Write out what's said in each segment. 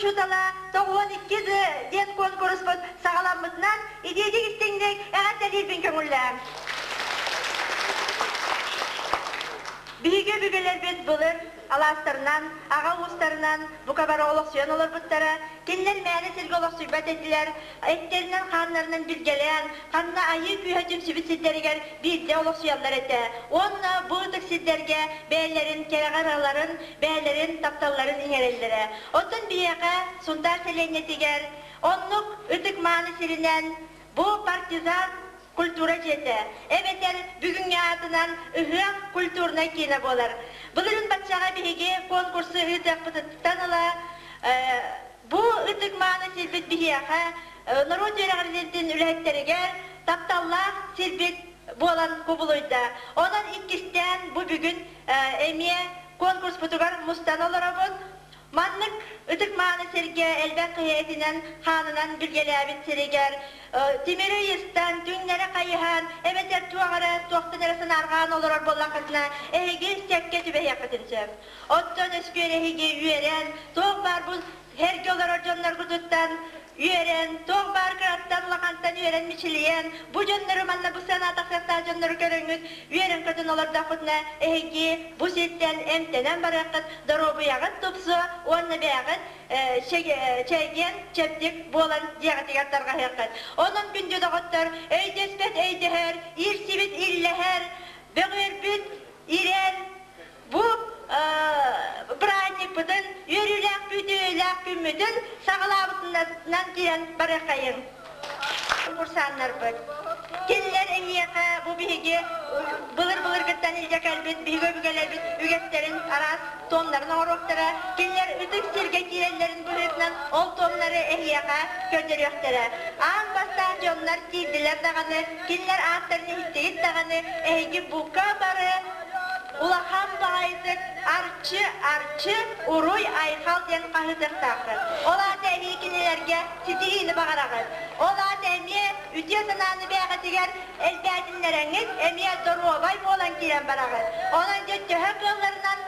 учуутала 92 диэн куонкуруспут саҕаламмытынан итиитик истиҥник эҕэрдэлиирбин көҥүллээҥ. Биһиги өбүгэлэрбит былыр алаастарынан, аҕа уустарынан бука бары олохсуйан олорбуттара, кинилэр мээнэ сиргэ олохсуйбат этилэр, эттэринэн-хааннарынан билгэлээн, ханна айыы күүһэ түмсүбүт сирдэригэр биирдэ олохсуйаллар этэ. Уонна бу ытык сирдэргэ бэйэлэрин кэрэҕэ ыраларын, бэйэлэрин тапталларын иҥэрэллэрэ. Оттон биһиэхэ Сунтаар сэлиэнньэтигэр оннук ытык-мааны сиринэн бу партизан культура дьиэтэ, эбэтэр бүгүҥҥү аатынан ыһыах культурнай киинэ буолар. Былырыын баччаҕа биһиги конкурсу ыытыахпытыттан ыла бу ытык-мааны сирбит биһиэхэ норуот үөрэҕириитин үлэһиттэригэр тапталлаах сирбит буолан кубулуйда. Онон иккистээн бу бүгүн эмиэ конкурспутугар мустан олоробут. Маннык ытык-мааны сиргэ элбэх киһи этинэн, хаанынан билгэлээбит сиригэр тимири ыйыстан, түҥнэри хайыһан, эбэтэр туох эрэ, туохтан эрэ санаарҕаан олорор буоллаххытына, эһиги сөпкө түбэһиэххитин сөп. Оттон өскүөр эһиги үөрэн, туох баар бу Эргэ олорор дьонноргутуттан үөрэн, туох баар кыраттан, улахантан үөрэн мичилийэн, бу дьоннору манна бу сыанаатахсыахтаах дьоннору көрөҥҥүт, үөрэн-көтөн олордоххутуна, эһиги бу сиртэн эмтэнэн барыаххыт, доруобуйаҕыт тупсуо уонна бэйэҕит чэгиэн, чэбдик буолан дьиэҕитигэр тарҕаһыаххыт. Онон күндү доҕоттор, өйдөспөт өйдөһөр, иирсибит иллэһэр, бөҕүөрбүт ирэр, Бу бырааһынньыкпытын, үөрүүлээх күүтүүлээх күммүтүн саҕалаабытынан киирэн барыаххайыҥ. Курсааннарбыт. Кинилэр эһиэхэ бу биһиги былыр-былыргыттан илдьэ кэлбит биһиги өбүгэлэрбит үгэстэрин араас туомнарын оҥоруохтара. Кинилэр ытык сиргэ киирэллэрин быһыытынан ол туомнары эһиэхэ көрдөрүөхтэрэ. Аан бастаан дьоннор киирдилэр даҕаны, кинилэр ааттарын иһиттигит даҕаны, эһиги бука бары Улахан баҕайытык Арчы, Арчы, Уруй, Айхал диэн хаһыытыахтааххыт. Ол аата эһиги кинилэргэ ситиһиини баҕараҕыт. Ол аата эмиэ үтүө санааны бэйэҕитигэр элбээтиннэрэҥҥит, эмиэ доруобай буолан киирэн бараҕыт. Онон дьэ төһө кыалларынан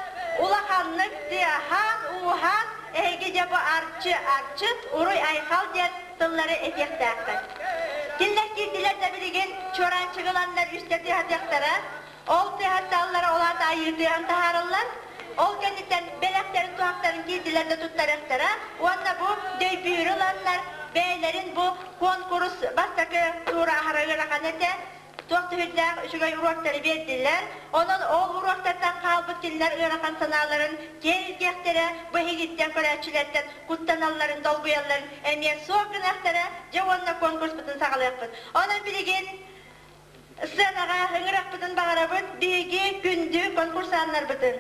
улаханнык тыаһаан-ууһаан эһиги дьэ бу Арчы, Арчы, Уруй, Айхал диэн тыллары этиэхтээххит. Кинилэр киирдилэр да билигин чуораанчыгыланнар үстэ тыаһатыахтара. Ол тыаһатталлара ол аата айыытыан таһаараллар. Ол кэнниттэн бэлэхтэрин туһахтарын киирдилэр да туттарыахтара уонна бу дөйбүүрү ыланнар бэйэлэрин бу куонкурус бастакы туура аһара ыарахан этэ. Туох түһүрдээх үчүгэй уруоктары биэрдилэр. Онон ол уруоктартан хаалбыт кинилэр ыарахан санааларын киэр илгиэхтэрэ, бу эһигиттэн көрөөччүлэртэн куттаналларын, долгуйалларын эмиэ суох гыныахтара. Дьэ уонна конкурспутун саҕалыахпыт. Онон билигин Сценаҕа ыҥырахпытын баҕарабыт биһиги күндү конкурсаннарбытын.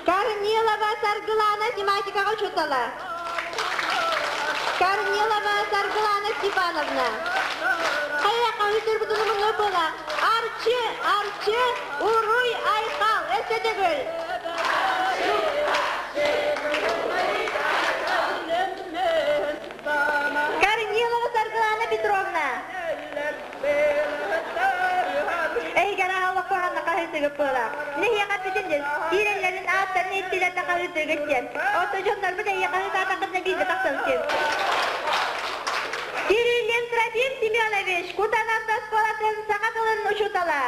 Корнилова Саргылана математикаҕа учуутала. Корнилова Саргылана Степановна. Хайа хаһыытырбытын умуннур буола. Арчы, Арчы, Уруй, Айхал, өссө төгүл. Корнилова Саргылана Петровна. Эһигэр аһылык куһаҕанна хаһыытыгыт буола. Нэһиэхэ бүтүн дьин. Киирэллэрин ааттарын иттилэр да хаһыытыгыт диэн. Ото дьоннорбут эһиэхэ хаһыытаатаххытына биирдэ тахсан син. Кириллин Трофим Семенович, Кутанат оскуолатын саха тылын учуутала.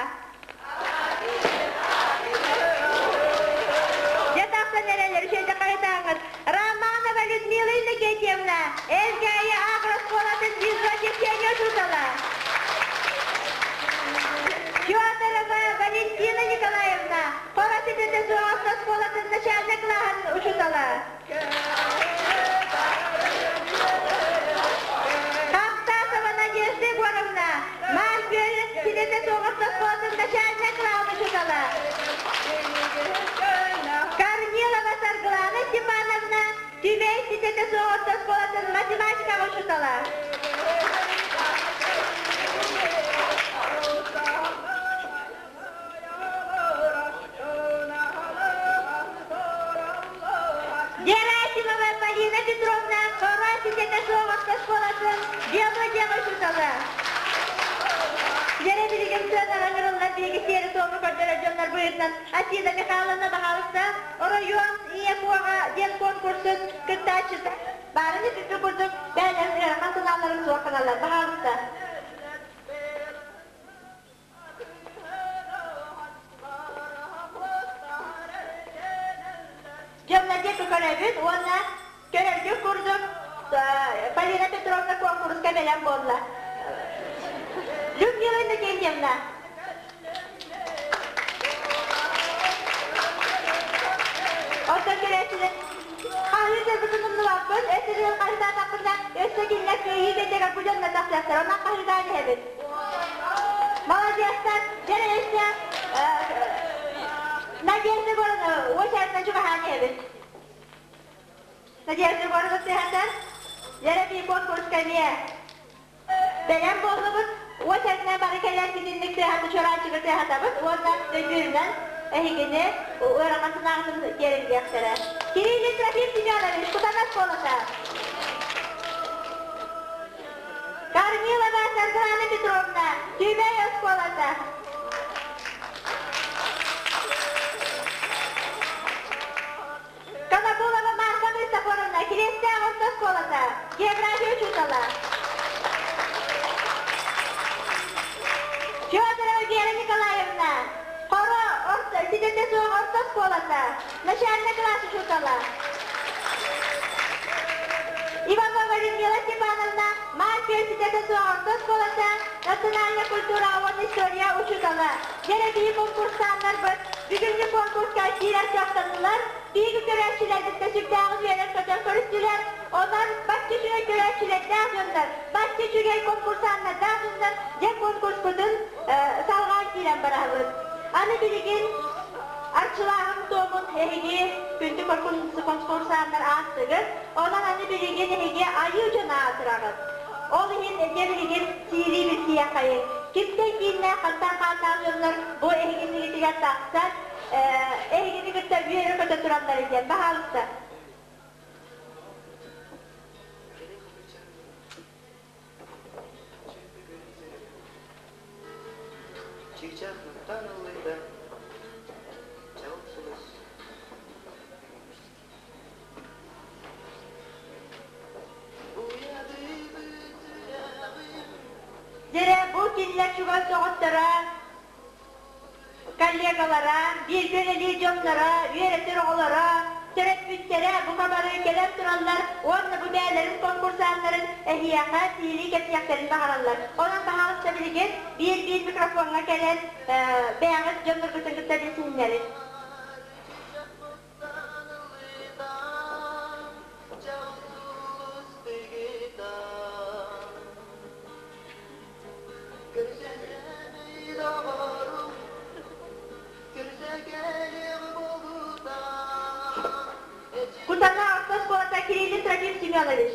Дьэ тахсан эрэллэр үчүгэйдик хаһытааҥҥыт. Романова Людмила Иннокентьевна, Элгээйи агрооскуолатын библиотечнай учуутала. Федорова Валентина Николаевна, Хоро ситэтэ суох оскуолатын начальник кылааһын учуутала. Хахтасова Надежда Егоровна, Маар Күөл ситэтэ суох оскуолатын начальник кылааһын учуутала. Корнилова Саргылана Степановна, Түбэй ситэтэ суох оскуолатын математикаҕа учуутала. Герасимова Полина Петровна Хоро ситэтэ суох оскуолатын биологияҕа учуутала. Дьэрэ билигин сыанаҕа ыҥырыллар биһиги сиэри-туому көрдөрөр дьоннор быһыытынан Асина Михайловна баһаалыста оройуон Ийэ куоҕа диэн конкурсун кыттааччыта баарын эппиппит курдук бэйэлэрин ыарахан санааларын суох гыналлар. Баһаалыста. Дьонно диэки көрөбүт уонна көрөргүт курдук Полина Петровна куонкуруска бэлэм буолла. Людмила Иннокентьевна. Оттон көрөөччүлэр хаһыы сырбытын умнубаппыт, өссө хаһыытаатахпытына өссө кинилэр кыайыы бэтэгэр бу дьонно тахсыахтара, онон хаһыытаан иһэбит. Молодецтар, дьэ өссө Надежда Егоровна уочаратынан чугаһаан иһэбит. Надежда Егоровна сыһатар, Лера конкурска эмиэ бэлэм буоллубут. Уочаратынан бары кэлэн итинник тыаһаты чуораанчыгы тыаһатабыт уонна өйдүүрүнэн эһигини ыарахан санааҕытын тиэриллиэхтэрэ. Кириллин Трофим Семенович, Кутана оскуолата. Корнилова Саргылана Петровна, Түбэй оскуолата. Конобулова Марфа Христофоровна, Кириэстээх орто оскуолата, география учуутала. Федорова Вера Николаевна, Хоро орто, ситэтэ суох орто оскуолата, начальный класс учуутала. Иванова Людмила Степановна, Марфия ситэтэ суох орто оскуолата, национальная культура уонна история учуутала. Дьэрэбии конкурсаннарбыт бүгүҥҥү конкурска киирэр кыахтаннылар, биһиги көрөөччүлэрбит да сүрдээҕин үөрэн-көтөн көрүстүлэр. Онон бачча үчүгэй көрөөччүлэрдээх дьоннор, бачча үчүгэй конкурсаннардаах дьоннор дьэ конкурспутун салҕаан киирэн барабыт. Аны билигин арчылааһын туомун эһиги күндү конкурсаннар аастыгыт. Онон аны билигин эһиги айыы дьон аатыраҕыт. Ол иһин дьэ билигин сиилии билсиэххэйиҥ. Кимтэн кииннээх, хантан хааннаах дьоннор бу эһигиннигитигэр тахсан, эһигини кытта үөрэ-көтө тураллар диэн, баһаалыста. Чыычаах нуктаан ыллыйда, чаҕыл сулус Дьэрэ, бу кинилэр чугас доҕотторо, коллегалара, бииргэ үлэлиир дьонноро, үөрэтэр оҕолоро, төрөппүттэрэ бука бары кэлэн тураллар уонна бу бэйэлэрин конкурсаннарын эһиэхэ сиилии кэпсиэхтэрин баҕараллар. Онон баһаалыста билигин биир-биир микрофоҥҥа кэлэн бэйэҕит дьонноргутун кытта билсиһиннэрин. Кутана орто оскуолата Кириллин Трофим Семенович.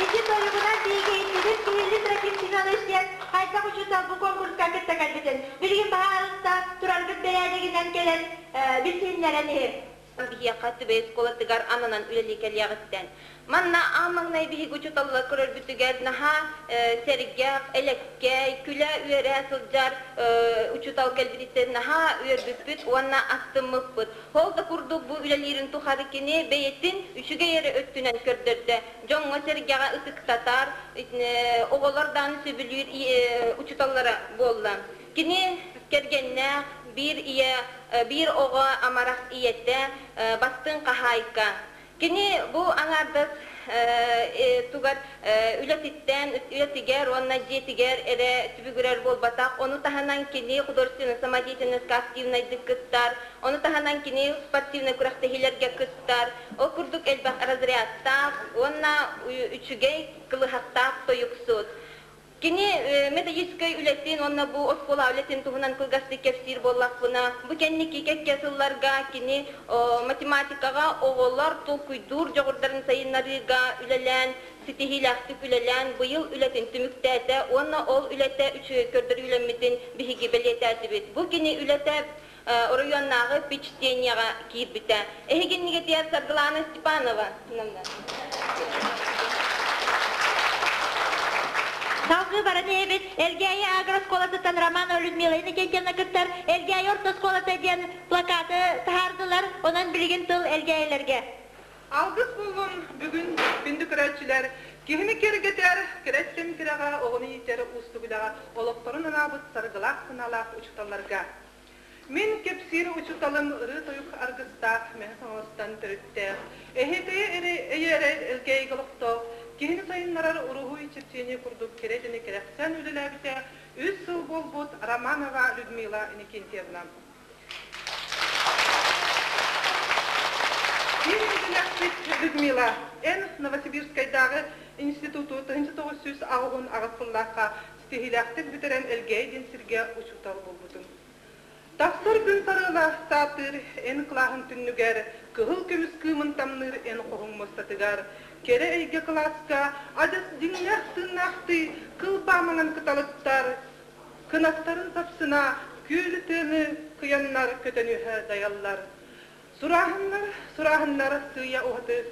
Ити тойугунан биһиги иттибит Кирилл Трофим Семенович диэн хайдах учуутал бу конкурска кытта кэлбитин. Билигин баһаарыста тураргыт бэрээдэгинэн кэлэн билсиһиннэрэн иһин. Биһиэхэ Түбэй оскуолатыгар ананан үлэлии кэлиэҕиттэн. Манна аан маҥнай биһиги учууталлар көрөрбүтүгэр наһаа сэргэх, элэккэй, күлэ-үөрэ сылдьар учуутал кэлбититтэн наһаа үөрбүппүт уонна астыммыппыт. Ол да курдук бу үлэлиирин тухары кини бэйэтин үчүгэй эрэ өттүнэн көрдөрдө. Дьоҥҥо-сэргэҕэ ытыктатар, оҕолор даҕаны сөбүлүүр учууталлара буолла. Кини кэргэннээх, биир ийэ, биир оҕо амарах ийэтэ, бастыҥ хаһаайка. Кини бу аҥаардас тугар үлэтиттэн, үлэтигэр уонна дьиэтигэр эрэ түбүгүрэр буолбатах. Ону таһынан кини художественнай самодеятельностька активнайдык кыттар, ону таһынан кини спортивнай күрэхтэһиилэргэ кыттар. Ол курдук элбэх разрядтаах уонна үчүгэй кылыһахтаах тойуксут. Кини методическай үлэтин уонна бу оскуола үлэтин туһунан кылгастык кэпсиир буоллахпына, бу кэнники кэккэ сылларга кини математикаҕа оҕолор толкуйдуур дьоҕурдарын сайыннарыыга үлэлээн, ситиһиилээхтик үлэлээн, быйыл үлэтин түмүктээтэ уонна ол үлэтэ үчүгэй көрдөрүүлэммитин биһиги бэлиэтээтибит. Бу кини үлэтэ оройуоннааҕы впечатлениеҕа киирбитэ. Эһигиннигитигэр Саргылаана Степанова. Салгыы баран иһэбит. Элгээйи агрооскуолатыттан Романова Людмила Иннокентьевна кыттар Элгээйи орто оскуолата диэн плакаты таһаардылар. Онон билигин тыл элгээйилэргэ. Алгыс буоллун бүгүн күндү көрөөччүлэр, киһини киэргэтэр, кэрэттэн кэрэҕэ оҕону иитэр уустук үлэҕэ олохторун анаабыт саргылаах санаалаах учууталларга Мин кэпсиир учууталым ырыа-тойук аргыстаах Мэҥэ Хаҥаластан төрүттээх, эһиэтэйэ эрэ эйэ эрэ элгээйигэ олохтоох, киһини сайыннарар уруһуй чэпчиэни курдук кэрэ дьэни кэрэхсээн үлэлээбитэ үс сыл буолбут Романова Людмила Иннокентьевна. Биир идэлээхпит Людмила, эн Новосибирскайдааҕы институту 1988 сыллаахха ситиһиилээхтик бүтэрэн Элгээйи диэн сиргэ учуутал буолбутум. Тахсар күн сарыала саатыыр эн кылааһын түннүгэр, кыһыл көмүс кыымын тамныыр эн хоһуҥ муостатыгар, кэрэ эйгэ кылааска адьас дьиҥнээх тыыннаахтыы кылбаа маҥан кыталыктар кынаттарын сапсына күөл тыаны кыйаннар көтөн үөһэ дайаллар. Сурааһыннар, сурааһыннар сыыйа уһаты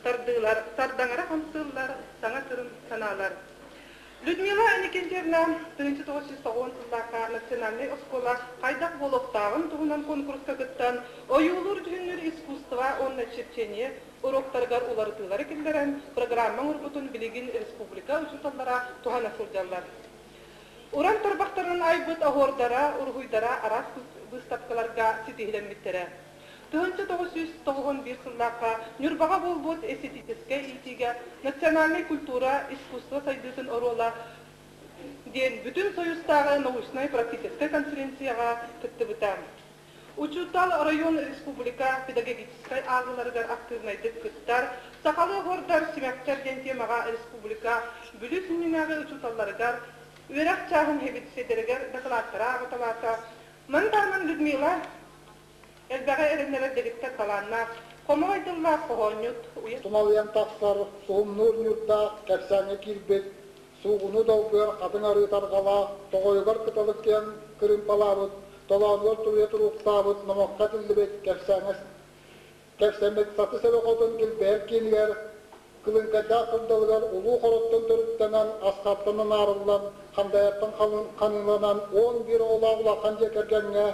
тардыылар, сардаҥара хамсыыллар, саҥа тырым санаалар. Людмила Иннокентьевна 1990 сыллаахха национальнай оскуола хайдах буолуохтааҕын туһунан куонкуруска кыттан, ойуулуур-дьүһүннүүр искусство уонна черчение уруоктарыгар уларытыылары киллэрэн, программа оҥорбутун билигин республика учууталлара туһана сылдьаллар. Уран тарбахтарынан айбыт оһуордара, уруһуйдара араас быыстапкаларга ситиһилэммиттэрэ. 1991 сыллаахха Ньурбаҕа буолбут эстетическэй иитиигэ национальнай культура, искусство сайдыытын оруола диэн бүтүн Союзтааҕы научнай-практическай конференцияҕа кыттыбыта. Учуутал оройуон республика педагогическай ааҕыыларыгар актыыбынайдык кыттар, сахалыы оһуордар, симэхтэр диэн темаҕа республика Бүлүү сүнньүнээҕи учууталларыгар үөрэх чааһын сэбиэдиссэйдэригэр дакылааттары ааҕыталаата. Маны таһынан Людмила Элбэҕи эрэннэрэр дэгиттэр талааннаах, хомоҕой тыллаах хоһоонньут уйа Тумалыйан тахсар суһумнуур ньуурдаах кэпсээҥҥэ киирбит, суугуну долгуйар хатыҥ арыы тарҕалаах, тоҕойугар кыталык киэҥ кырыымпалаабыт, толоонугар туруйа туруктаабыт номоххо этиллибит кэпсээҥҥэ кэпсэммит саты сэбэ хотун килбэйэр киинигэр Кылыҥкайдаах кырдалыгар улуу хороттон төрүттэнэн, асхаттан анаарыллан, хандайаттан ханыыланан 11 оҕолоох улахан дьиэ кэргэҥҥэ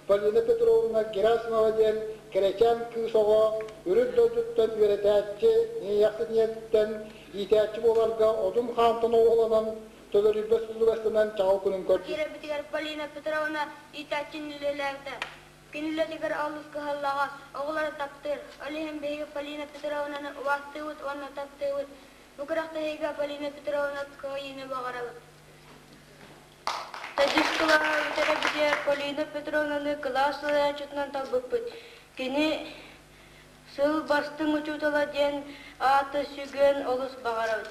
Полина Петровна Герасимова диэн кэрэчээн кыыс оҕо үрүт дойдуттан үөрэтээччи, иэйэхсит ийэтиттэн иитээччи буоларга одун хаантан оҕолонон, төлөрүйбэт суллугастанан чаҕыл күнүн көрдө. Киирэрбитигэр Полина Петровна иитээччини үлэлээбитэ. Кини үлэтигэр олус кыһаллаҕас, оҕолору таптыыр. Ол иһин биһиги Полина Петровнаны убаастыыбыт уонна таптыыбыт. Бу күрэхтэһиигэ Полина Петровна кыайыыны баҕарабыт. Төрдүс кылааһы бүтэрэрбитигэр Полина Петровнаны кылаас салайааччытынан талбыппыт. Кини сыл бастыҥ учуутала диэн ааты сүгүөн олус баҕарабыт.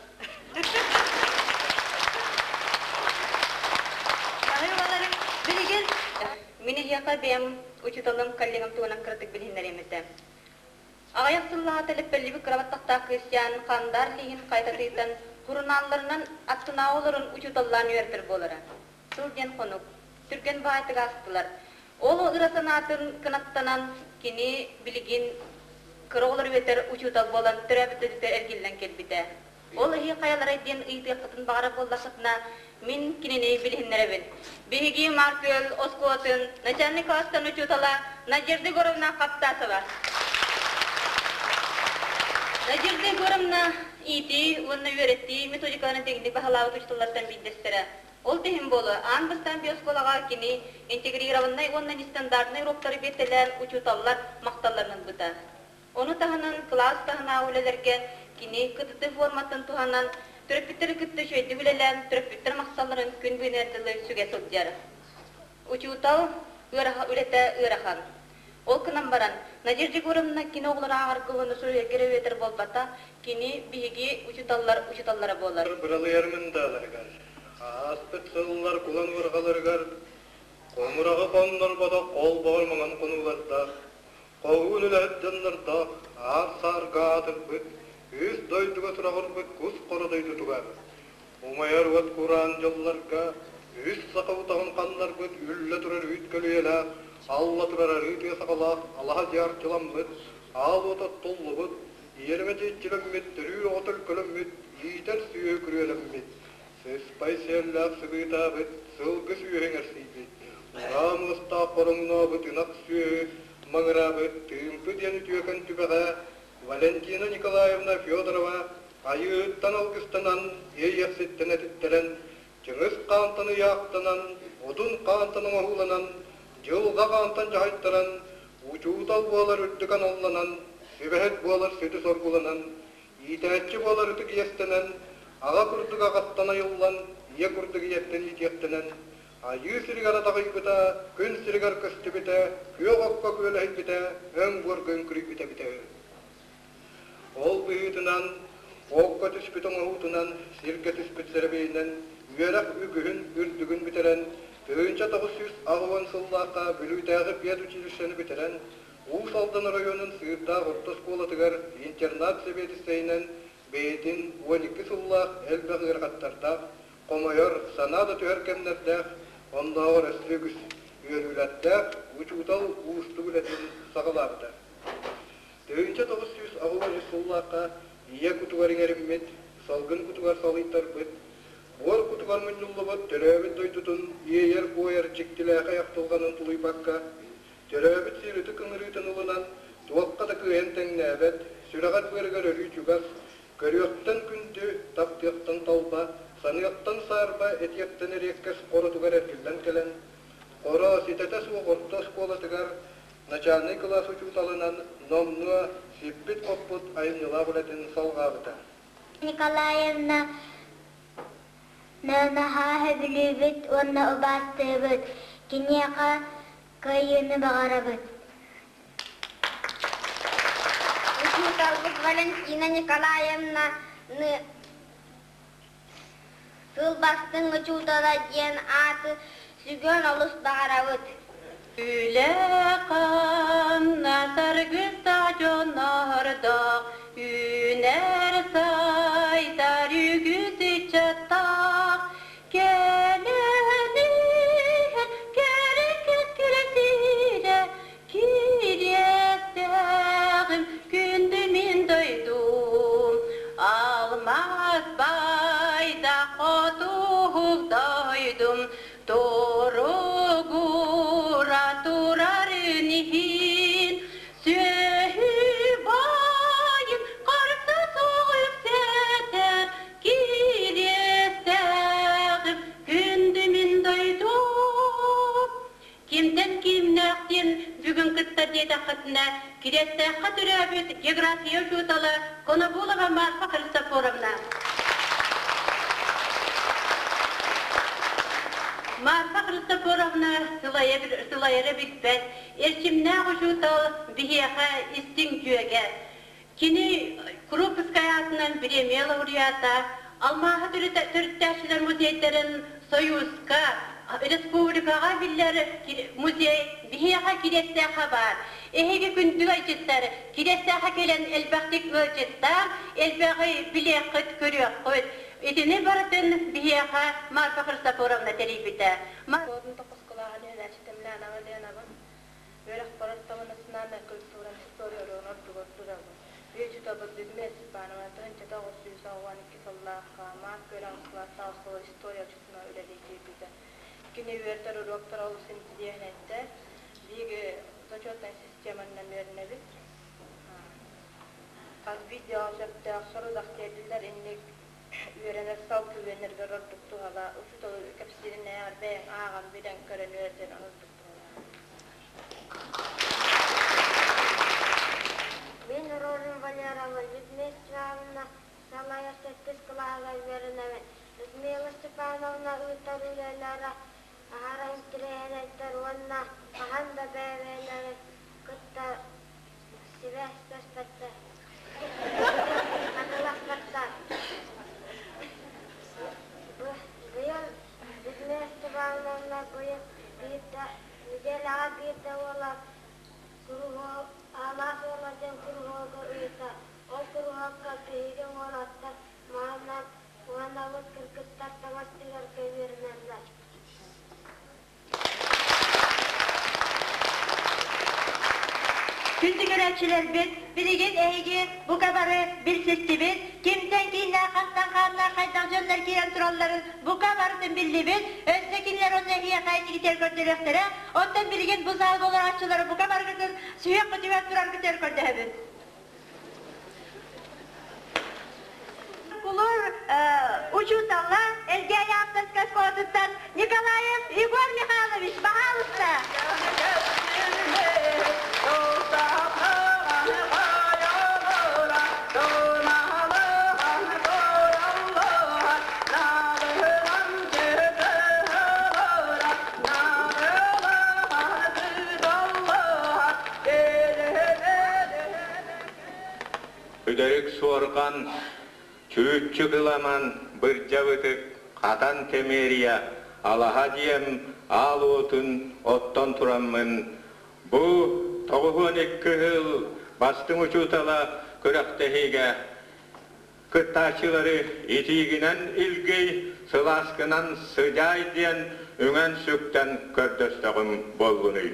Билигин мин эһиэхэ бэйэм учууталым, коллегам туһунан кыратык билиһиннэриэм этэ. Аҕыйах сыллааҕыта лэппэллибит кыра баттахтаах кыысчаан хандар лиһин хайтатыытан сурунаалларынан аттынааҕы олорон учууталлаан үөрдэр буолара. Сыл диэн хонук. Түргэн баайтык аастылар. Ол ыра санаатын кынаттанан кини билигин кыра оҕолор үөтэр учуутал буолан төрөөбүт дойдутугар эргиллэн кэлбитэ. Ол иһи хайаларай диэн ыйытыаххытын баҕарар буоллаххытына, мин кинини билиһиннэрэбин. Биһиги Маркөл оскуолатын начальник класстан учуутала Надежда Егоровна Хаптасова. Надежда Егоровна иитии уонна үөрэтии методикаларын тэҥник баһылаабыт учууталлартан биирдэстэрэ. Ол да иһин буолуо, аан бастаан биоскуолаҕа кини интегрированнай уонна нестандартнай уроктары биэртэлээн учууталлар махталларын ылбыта. Ону таһынан кылаас таһынааҕы үлэлэргэ кини КТТ форматын туһанан төрөппүттэри кытта үчүгэйдик үлэлээн, төрөппүттэр махталларын күн бүгүнүгэр дылы сүгэ сылдьар. Учуутал ыараха үлэтэ ыарахан. Ол гынан баран, Надежда Егоровна кини оҕолору ааҕарга уонна суруйарга эрэ үөрэтэр буолбата, кини биһиги учууталлар учууталлара буолар. Быралыйар мындааларыгар, ааспыт сыллар кулан уорҕаларыгар, хомураҕы хоннорботох холбоҕор маҥан хонуулардаах, Хоһуун үлэһит дьоннордоох аар-саарга аатырбыт, үс дойдуга сураҕырбыт кус хоро дойдутугар, умайар уот кураан дьылларга үс саха утаҕын ханнарбыт үллэ турар үүт көлүйэлээх, алла турар арыы тыа саҕалаах алаһа дьиэ арчыламмыт, аал уот оттуллубут, иэримэ дьиэччилэммит, төрүүр оҕо төлкөлөммүт, иитэр сүөһү күрүөлэммит, сыспай сиэллээх сыбыытаабыт, сылгы сүөһү эҥэрсийбит, ураа муостаах хороҥнообут ынах сүөһү маҥыраабыт Тыымпы диэн үтүөкэн түбэҕэ Валентина Николаевна Федорова айыыһыттан алгыстанан, иэйиэхситтэн этиттэрэн, Чыҥыс хаантан ыйаахтанан, Одун хаантан оҥоһууланан, Дьылҕа хаантан дьаһайтаран, учуутал буолар үрдүк аналланан, сүбэһит буолар сүдү соргуланан, иитээччи буолар ытык иэстэнэн, аҕа курдук аҕаттан айыллан, ийэ курдук ийэттэн иитиэхтэнэн, Айыы сиригэр адаҕыйбыта, күн сиригэр көстүбүтэ, күөх окко күөлэһийбитэ, өҥ буорга үҥкүрүйбүтэ эбитэ үһү. Ол быһыытынан, окко түспүт оҥоһуутунан, сиргэ түспүт сэрэбиэйинэн үөрэх үгүһүн үрдүгүн бүтэрэн, 1980 сыллаахха Бүлүүтээҕи педучилищены бүтэрэн, Уус Алдан оройуонун Сыырдаах орто оскуолатыгар интернат сэбиэдиссэйинэн бэйэтин 12 сыллаах элбэх ыарахаттардаах хомойор, санаа да түһэр кэмнэрдээх, оннооҕор өссө үгүс үөрүүлэрдээх учуутал уустук үлэтин саҕалаабыта. 1983 сыллаахха ийэ кутугар иҥэриммит, салгын кутугар салыйтарбыт, буор кутугар мунньуллубут төрөөбүт дойдутун иэйэр-куойар дьиктилээхэй ахтылҕанын тулуйбакка, төрөөбүт сир ытык ыҥырыытын ылынан, туохха да кыайан тэҥнээбэт, сүрэҕэр-быарыгар өрүү чугас, Көрүөхтэн күндү, таптыахтан талба, саныахтан саарба, этиэхтэн эриэккэс хоротугар эргиллэн кэлэн, Хоро ситэтэ суох орто оскуолатыгар начальнай кылаас учууталынан номнуо сиппит-хоппут айымньылаах үлэтин салҕаабыта. Николаевна наһаа сөбүлүүбүт уонна убаастыыбыт. Киниэхэ кыайыыны баҕарабыт. Учууталбыт Валентина Николаевна сыл бастыҥ учуутала диэн ааты сүгүөн олус баҕарабыт. Үлэ хамнас аргыстаах дьоннордоох, үүнэр сайдар үгүс ыччаттаах, кэлэн иһэр кэрэ кэскилэ сирэ, Кириэстээҕим күндү мин дойдум, алмаас байдах хотугу дойдум, туругура турарын иһин, сүөһү баайын харса суох үксэтэр, Кириэстээҕим күндү мин дойдум. Кимтэн киимнээх диэн бүгүн кытта диэтэххитинэ, Кириэстээххэ төрөөбүт география учуутала Конобулова Марфа Христофоровна. Марфа Христофоровна сылайары билбэт, эрчимнээх учуутал биһиэхэ истиҥ дьүөгэ. Кини Крупскай аатынан бириэмийэ лауреата, Алмааһы төрүттээччилэр музейдарын Союзка, республикаҕа биллэр музей биһиэхэ Кириэстээххэ баар. Эһиги күндү ыалдьыттар, Кириэстээххэ кэлэн элбэхтик ыалдьыттаан, элбэҕи билиэххит, көрүөххүт. Итини барытын биһиэхэ Марфа Христофоровна тэрийбитэ. Тоқус кылааһын үөрэнээччитим Лена Валерьевна. Үөрэх барар национальная культура, история уруогун ордугар турабын. Биир учууталбыт Людмила Степановна 1992 сыллаахха Маак үөрэх кылаастаах оскуола история учууталынан үлэлии киирбитэ. Кини үөрэтэр уруоктара олус интириэһинэйдэр. Биһиги зачетнай системанан үөрэнэбит. Хас видеоҕа сөптөөх сорудах тиэрдиллэр инник үөрэнэр салгыы үөрэнэргэр ордук туһалаах. Учуутал кэпсииринээҕэр бэйэҥ ааҕан, билэн, көрөн үөрэтэр ордук туһалаах. Мин Рожин Валерова Людмила Степановна салайар сэттис кылааһыгар үөрэнэбин. Людмила Степановна ыытар үлэлэрэ аһара интэриэһинэйдэр уонна хаһан да бэйэ-бэйэлэрин кытта сибээстэспэттэр, хатыласпаттар. Быйыл Людмила Степановна быйыл биирдэ нэдиэлэҕэ биирдэ буолар куруһуок Аалаах уола диэн куруһуогу ыытар. Ол куруһуокка биһиги уолаттар маанан уонабыт кыргыттар таҥас тигэргэ үөрэнэллэр. Күндү көрөөччүлэрбит, билигин эһиги бука бары билсистибит, кимтэн кииннээх, хантан хааннаах хайдах дьоннор киирэн туралларын бука барытын биллибит, өссө кинилэр онно эһиэхэ инникитигэр көрдөрүөхтэрэ, оттон билигин бу саалга олорооччулары бука барыгытын сүһүөххүтүгэр тураргытыгар көрдөһөбүн. Кулуур учуутала Элгээйи авторскай оскуолатыттан Николаев Егор Михайлович, пожалуйста. Үдэрик суорҕан, чүүччү кыламан, бырдьабытык, хатан тэмиэрийэ, алаһа дьиэм аал уотун оттон тураммын, бу 92 сыл бастыҥ учуутала күрэхтэһиигэ кыттааччылары итиигинэн илгий, сылааскынан сыдьаай диэн үҥэн-сүктэн көрдөстөҕүм буоллунуй.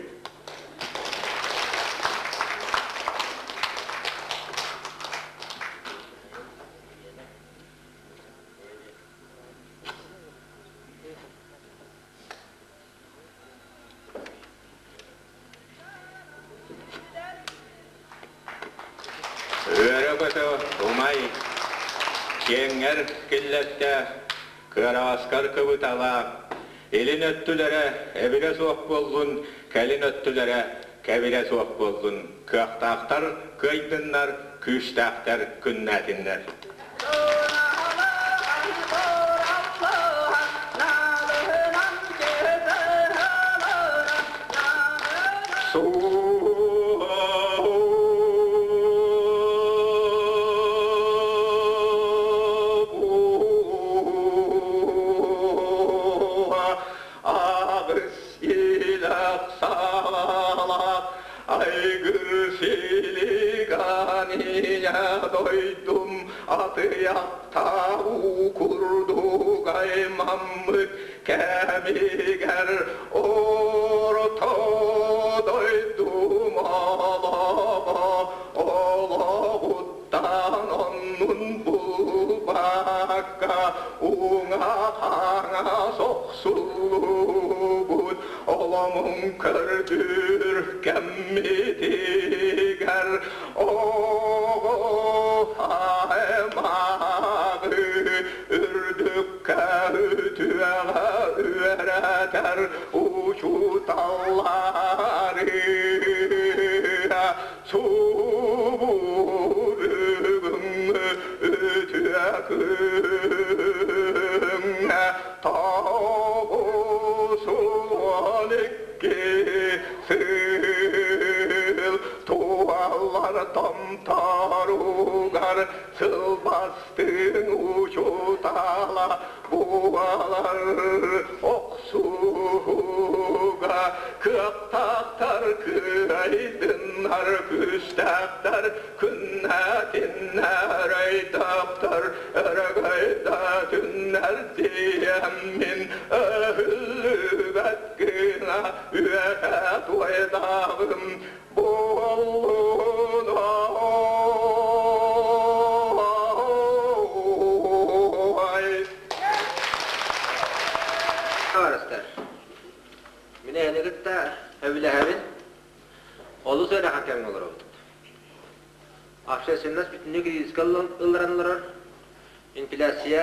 Үөрэ-көтө умай, киэҥҥэр киллэттэ, кыараҕаскар кыбыталаа, илин өттүлэрэ эбирэ суох буоллун, кэлин өттүлэрэ кэбирэ суох буоллун, кыахтаахтар кыайдыннар, күүстээхтэр күннээтиннэр. Аҕыс илэх саалаах айгыр силиганиня дойдум атыйахтаа курдук аймаммыт кэмигэр орто дойдум олоҕо олоҕуттан оннун булбакка уҥа-хаҥа сохсуллубут оломун көрдүүр кэммитигэр оҕо аймаҕы үрдүккэ үтүөҕэ үөрэтэр учууталлары субу бүгүҥҥү үтүө күҥҥэ 92 сыл туолар томторугар сылбастыҥ учуутала буолар охсууга кыахтаахтар кыайдыннар күүстээхтэр күннээтиннэр өйдөөхтөр өрөгөйдөөтүннэр диэммин өһүллүбэт гына. үөһэ туойдаҕым буоллун ой. Табаарыстар, мин эһини кытта сөбүлэһэбин. Олус ыарахан кэмҥэ олоробут. Общественность бүтүннүү кризиска ылларан олорор. Инфляция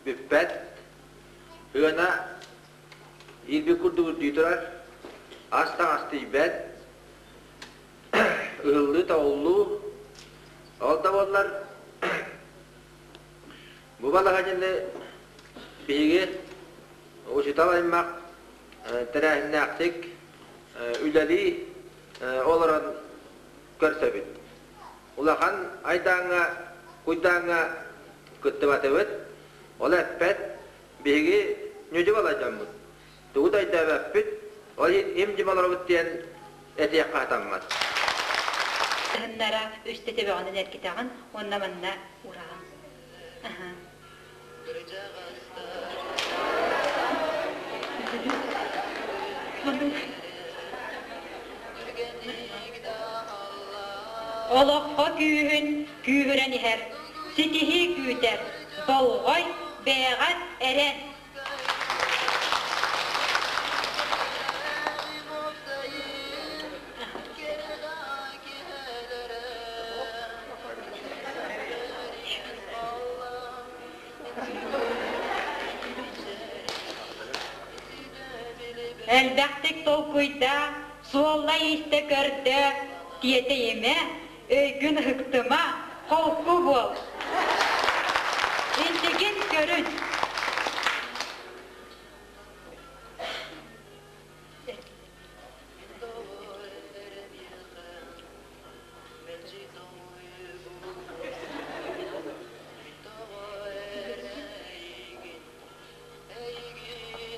бүппэт. Сыана биир курдук үрдүү турар. Ас-таҥас тиийбэт. Ыһыллыы-тоҕуллуу. Ол да буоллар бу балаһыанньаны биһиги учуутал аймах тэрээһиннээхтик үлэлии олорон көрсөбүт. Улахан айдааҥҥа, куйдааҥҥа кыттыбатыбыт. Ол эппэт, биһиги ньүдьү балайдаммыт. Тугу да өйдөөбөппүт, ол иһин им-дьим олоробут диэн этиэххэ сатаммат. Таһыннара үстэ төбөҕүнэн эргитэҕин уонна манна ураҕын. Аха. Олоххо күүһүн күүһүрэн иһэр, ситиһии күүтэр, болҕой, бэйэҕэр эрэн. Элбэхтик толкуйдаа, суолла-иистэ көрдөө, тиэтэйимэ, өйгүн ыһыктыма, холку буол. Иннигин көрүн.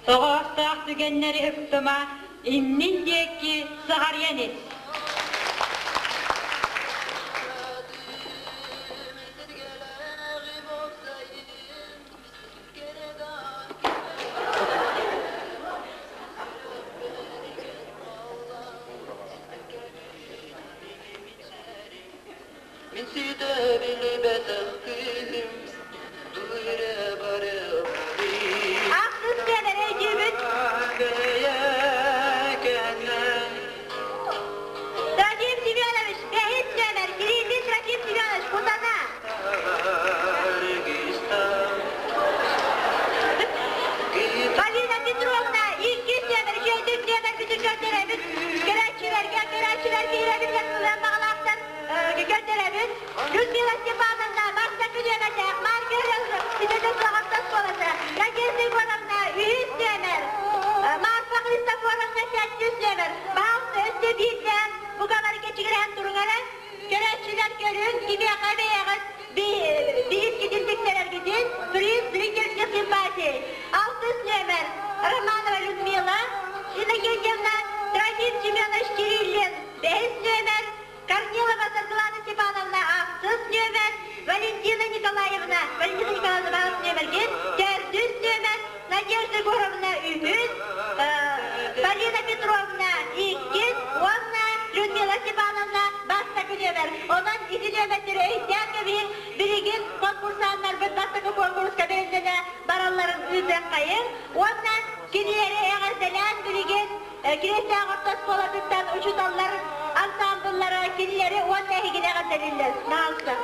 Тоҕоостоох түгэннэри ыктыма, иннин диэки саҕарыйан ис. Мин ситэ билбэтэх кыыһым дурэ Ахсыс кэлэрэ дьүбүт. Трофим Семенович, бэһис нүөмэр, Кириллин Трофим Семенович, Кутана. Полина Петровна, иккис нүөмэр, үчүгэйдик нүөмэр бүтүн көрдөрөбүт. Көрөөччүлэргэ, көрөөччүлэр биһирэбиллэр ылыан баҕалаахтар көрдөрөбүт. Людмила Степановна, бастакы нүөмэрдээх Маргарита Итэтэ Суоҕаптас буолата. Надежда Егоровна, үһүс нүөмэр. Марфа Христофоровна, сэттис нүөмэр. Баһаалыста өссө биирдээн бука бары кэчигирээн туруҥ эрэ. Көрөөччүлэр көрүҥ, кимиэхэ бэйэҕит биһиккитин тиктэрэргитин приз зрительских симпатий. Алтыс нүөмэр Романова Людмила Иннокентьевна, Трофим Семенович Кириллин, бэһис нүөмэр Корнилова Саргылана Степановна ахсыс нүөмэр, Валентина Николаевна, Валентина Николаевна баҕас нүөмэргин, төрдүс нүөмэр, Надежда Егоровна үһүс, Полина Петровна иккис уонна Людмила Степановна бастакы нүөмэр. Онон ити нүөмэрдэри өйдөөн кэбиһин, билигин конкурсаннарбыт бастакы куонкуруска бэлэмнэнэ баралларын ыытыаххайыҥ уонна кинилэри эҕэрдэлээн билигин Кириэстээх орто оскуолатыттан учууталлар ансаамбыллара кинилэри уонна эһигини эҕэрдэлииллэр. Наалса.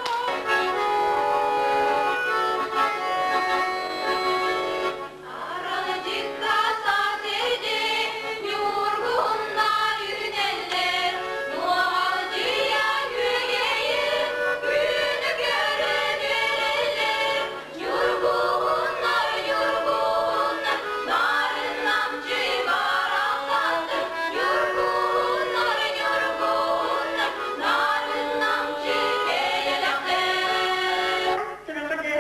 Ньургуһуннар, ньургуһуннар, нарыннамчы барахсаттар. Ньургуһуннар, ньургуһуннар, нарыннамчы бэйэлэхтэр. Турукка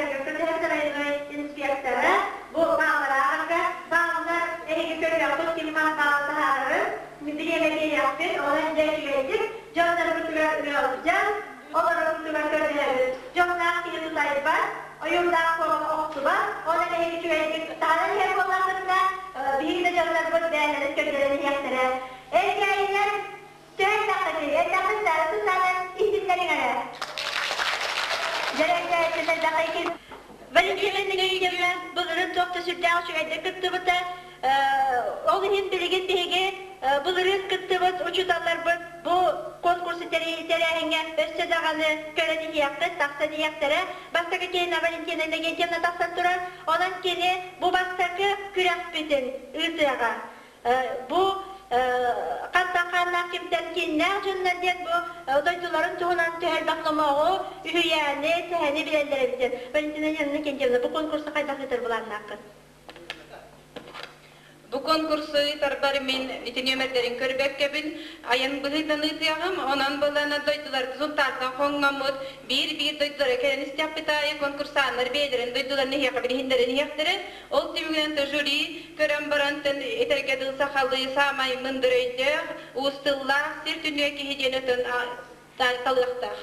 инспектора бу бааларааҕарга бааллар эһиги көрүөххүт ким хас баал таһаарарын бириэмэ биэриэхпит онон дьэ үчүгэйдик дьоннорбутугар ыалдьан олорорбутугар көрдөһөбүт дьонноох киһи тутайбат ойуурдаах куобах охсубат ол эһиги үчүгэйдик таһааран иһэр буоллаххытына биһиги да дьоннорбут бэйэлэрин көрдөрөн иһиэхтэрэ. элбэх Валентина Никитьевна былырын туох да сүрдээх үчүгэйдик кыттыбыта. Ол иһин билигин биһиги былырыын кыттыбыт учууталларбыт бу конкурсу тэрээһиҥҥэ өссө даҕаны көрөн иһиэххит, тахсан иһиэхтэрэ. Бастакы киһинэ Валентина Иннокентьевна тахсан турар. Онон кини бу бастакы күрэхпитин ыытыаҕа. Бу хантан хааннаах кимтэн кииннээх дьоннор диэн бу дойдуларын туһунан түһэрбэх номоҕу, үһүйээни, сэһэни билэллэр эбит. Валентина Иннокентьевна, бу конкурсу хайдах ыытар былааннааххын? Бу конкурсу ыытарбар мин ити нүөмэрдэрин көрбөккөбүн айан быһыытынан ыытыаҕым. Онон былаана дойдуларбытын Сунтаартан хоҥноммут биир-биир дойдулара кэлэн истэхпит аайы конкурсааннар бэйэлэрин дойдуларын эһиэхэ билиһиннэрэн иһиэхтэрэ. Ол түмүгүнэн жюри көрөн баран этэргэ дылы сахалыы саамай мындыр өйдөөх, уус тыллаах, сир түнүө киһи диэн өтөн талыахтаах.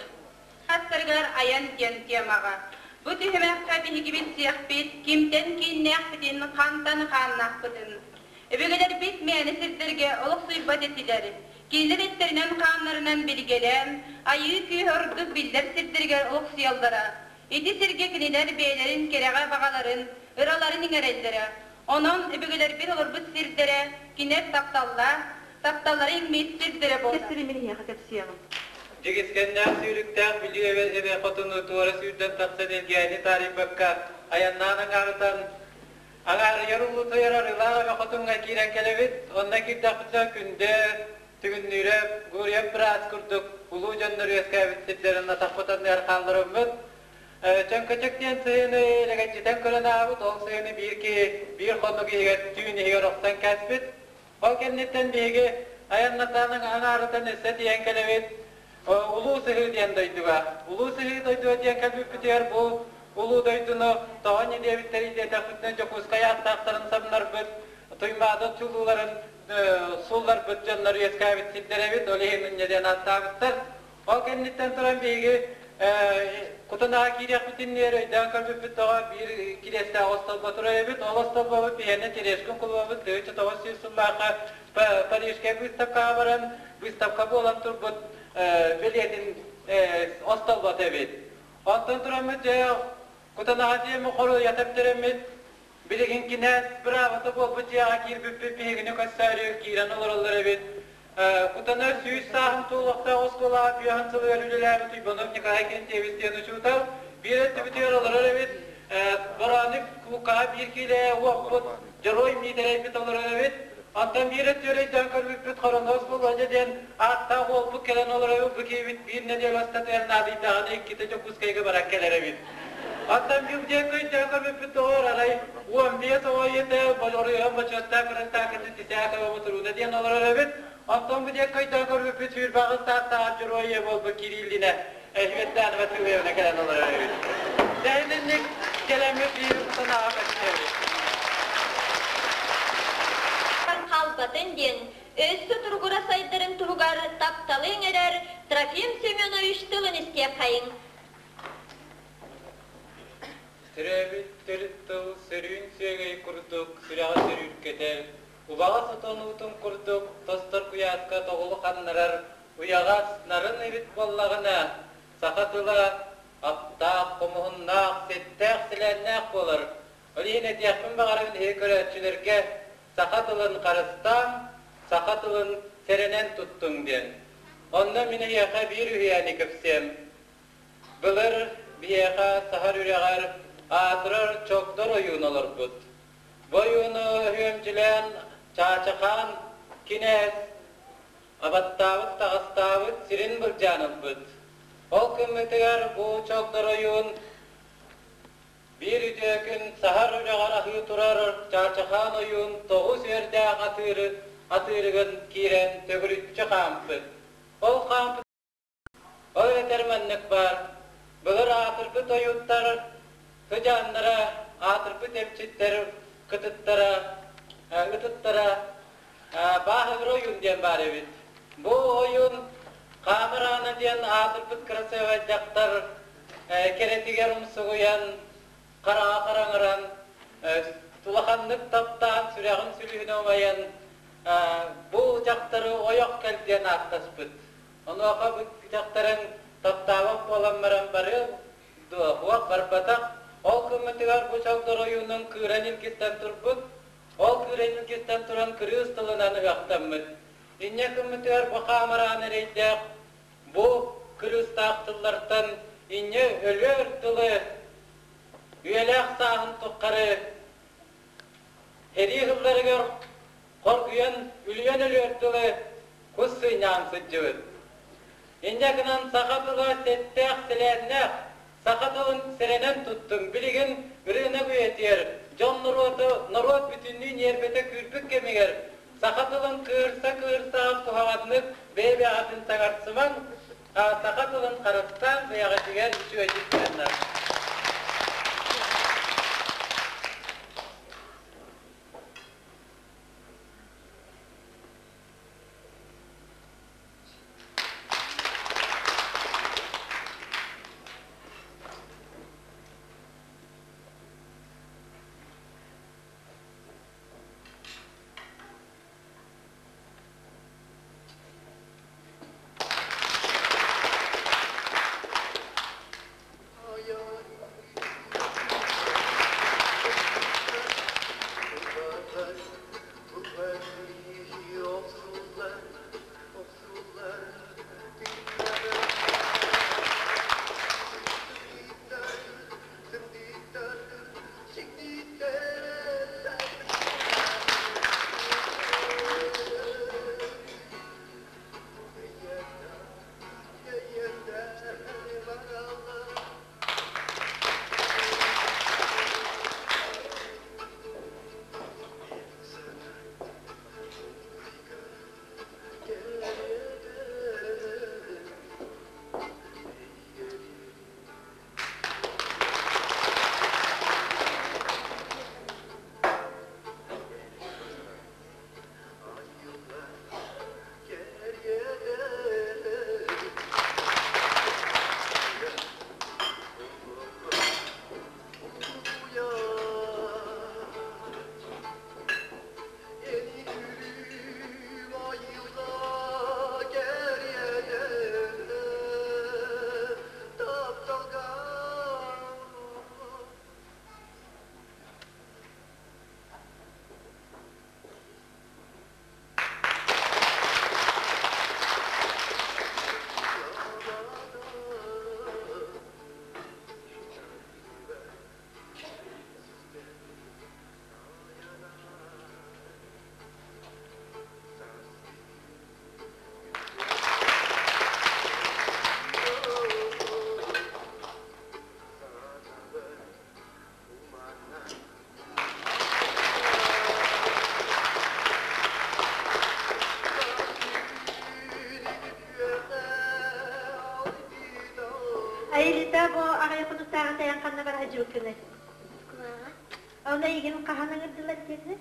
Астарыгар айан диэн темаҕа. Бу түһүмэххэ биһиги билсиэхпит, кимтэн кииннээхпитин, хантан хааннаахпытын. Өбүгэлэрбит мээнэ сирдэргэ олохсуйбат этилэр. Кинилэр эттэринэн-хааннарынан билгэлээн, айыы күүһэ ордук биллэр сирдэригэр олохсуйаллара. Ити сиргэ кинилэр бэйэлэрин кэрэҕэ баҕаларын, ыраларын иҥэрэллэрэ. Онон өбүгэлэрбит олорбут сирдэрэ кинилэр тапталлаах, тапталлара иҥмит сирдэрэ буолар. Сири мин эһиэхэ кэпсиэҕим. Дьигискэннээх сүүрүктээх Бүлүү эбэ эбэ хотуну туора сүүрдэн тахсан элгээни таарыйбакка айаннаан аҥаарытан аҥаарыйар улуутуйар арыылаах эбэ хотуҥҥа киирэн кэлэбит. Онно киирдэхпитинэ Күндэ, Түгүннүүрэп, Гурьев быраас курдук улуу дьоннор үөскээбит сирдэрин атахпыт анныгар хаалларыммыт. Чөҥкөчөк диэн сыһыыны элэгэччитэн көрөн аабыт, ол сыһыыны биир киһи биир хонук иһигэр түүн иһигэр охсон кээспит. Ол кэнниттэн биһиги айаннатан аҥаарытан өссө тиийэн кэлэбит Улуу Сыһыы диэн дойдуга. Улуу Сыһыы дойдуга диэн кэлбиппитигэр бу улуу дойдуну тоҕо инньэ диэбиттэрий диэтэхпитинэ Дьокуускай ааттаахтарын самнарбыт, Туймаада чулууларын суулларбыт дьоннор үөскээбит сирдэрэ эбит, ол иһин инньэ диэн ааттаабыттар. Ол кэнниттэн туран биһиги Кутанаҕа киириэхпит иннигэр өйдөөн көрбүппүт тоҕо биир кириэстээх остолбо турар эбит. Ол остолбобут биһиэнэ Терешкин кулубабыт 1900 сыллаахха Парижскай выставкаҕа баран выставка буолан турбут билиэтин остолбото эбит. Онтон тураммыт дьэ Кутанаҕа диэми хоруйа тэптэрэммит билигин кинээс быраабата буолбут дьиэҕэ киирбиппит биһигини көссөөрү киирэн олороллор эбит. Кутана 100 сааһын туолуохтаах оскуолаҕа түөһэн сылыгар үлэлээбит Уйбанов Николай Кентьевич диэн учуутал биир өттүбүтүгэр олорор эбит. Бороонук куукаҕа биир киилэ уоппут Дьоруой Миитэрэйбит олорор эбит. Онтон биир өттүгэр өйдөөн көрбүппүт Хороноос Болуодьа диэн ааттаах уолбут кэлэн олорор эбит. Бу киһибит биир нэдиэлэ устатыгар наадыйдаҕына иккитэ Дьокуускайга баран кэлэр эбит. Оттон биир өйдөөн көрбүппүт доҕор арай 15 оҕо ийэтэ оруйуон бочуоттаах кырастаакытын Тисяакова Мотурууна диэн олорор эбит. Онтон бу диэки өйдөөн көрбүппүт сүүрбэҕис саастаах дьоруой ийэ буолбут Кириллинэ Эһиэттээн Васильевна кэлэн олорор эбит. Дьэ итинник кэлэммит биир санааҕа көстүөбүт. Хаалбатын диэн өссө туругура сайдарын туһугар тапталы иҥэрэр Трофим Семенович тылын истиэххэйиҥ. Төрөөбүт төрүт тыл сөрүүн сүөгэй курдук сүрэҕи сөрүүркэтэр, убаҕас отон уутун курдук тостор куйааска тоҕулу ханнарар уйаҕас нарын эбит буоллаҕына, саха тыла аптаах, хомуһуннаах, ситтээх-силээннээх буолар. Ол иһин этиэхпин баҕарабын эһиги көрөөччүлэргэ саха тылын харыстааҥ, саха тылын сэрэнэн туттуҥ диэн. Онно мин эһиэхэ биир үһүйээни кэпсиэм. Былыр биһиэхэ Саһар үрэҕэр аатырар Чогдор ойуун олорбут. Бу ойууну өһүөмдьүлээн Чаачахаан кинээс абаттаабыт таҕастаабыт сирин былдьаан ылбыт. Ол күммүтүгэр бу Чогдор ойуун биир үтүө күн Саһар үрэҕэр аһыы турар Чаачахаан ойуун тоҕус үөрдээх атыыры атыырыгын киирэн төгүрүччү хаампыт. Ол хаампыт Ол эбэтэр маннык баар, былыр аатырбыт ойууттар сыдьааннара, аатырбыт эмчиттэр кытыттара, ытыттара Бааһыгыр ойуун диэн баар эбит. Бу ойуун Хаамыр Аана диэн аатырбыт кырасыабай дьахтар кэрэтигэр умсугуйан, хараҕа хараҥаран, улаханнык таптаан, сүрэҕин сүлүһүнэ умайан, бу дьахтары ойох кэл диэн ааттаспыт. Онуоха бу дьахтарын таптаабат буолан баран бары Дуо, уох барбатах. Ол кыммытыгар бу чогдор ойуунун кыыран илгистэн турбут. Ол кыыран илгистэн туран кырыыс тылынан ыһыахтаммыт. Инньэ кыммытыгар бу хаамыраан эрэйдээх бу кырыыстаах тыллартан инньэ өлүөр тылы үйэлээх сааһын туххары Сэрии сылларыгар хоргуйан, үлүйэн өлүөр дылы кус сыйнаан сылдьыбыт. Инньэ гынан саха тыла сэттээх-сэлээннээх, саха тылын сэрэнэн туттуҥ. Билигин ырыынак үйэтигэр дьон норуоту, норуот бүтүннүү ньиэрбэтэ күүрбүт кэмигэр саха тылын кыырса-кыырсаҕа куһаҕаннык бэйэ-бэйэҕитин таҥарсымаҥ, саха тылын харыстаан бэйэҕитигэр үчүгэйдик сыһыннар. Аэлита бу аҕыйах хонуктааҕы тайан ханна бара сылдьыбыккыный? Онно эйигин хаһан ыҥырдылар диэтэ?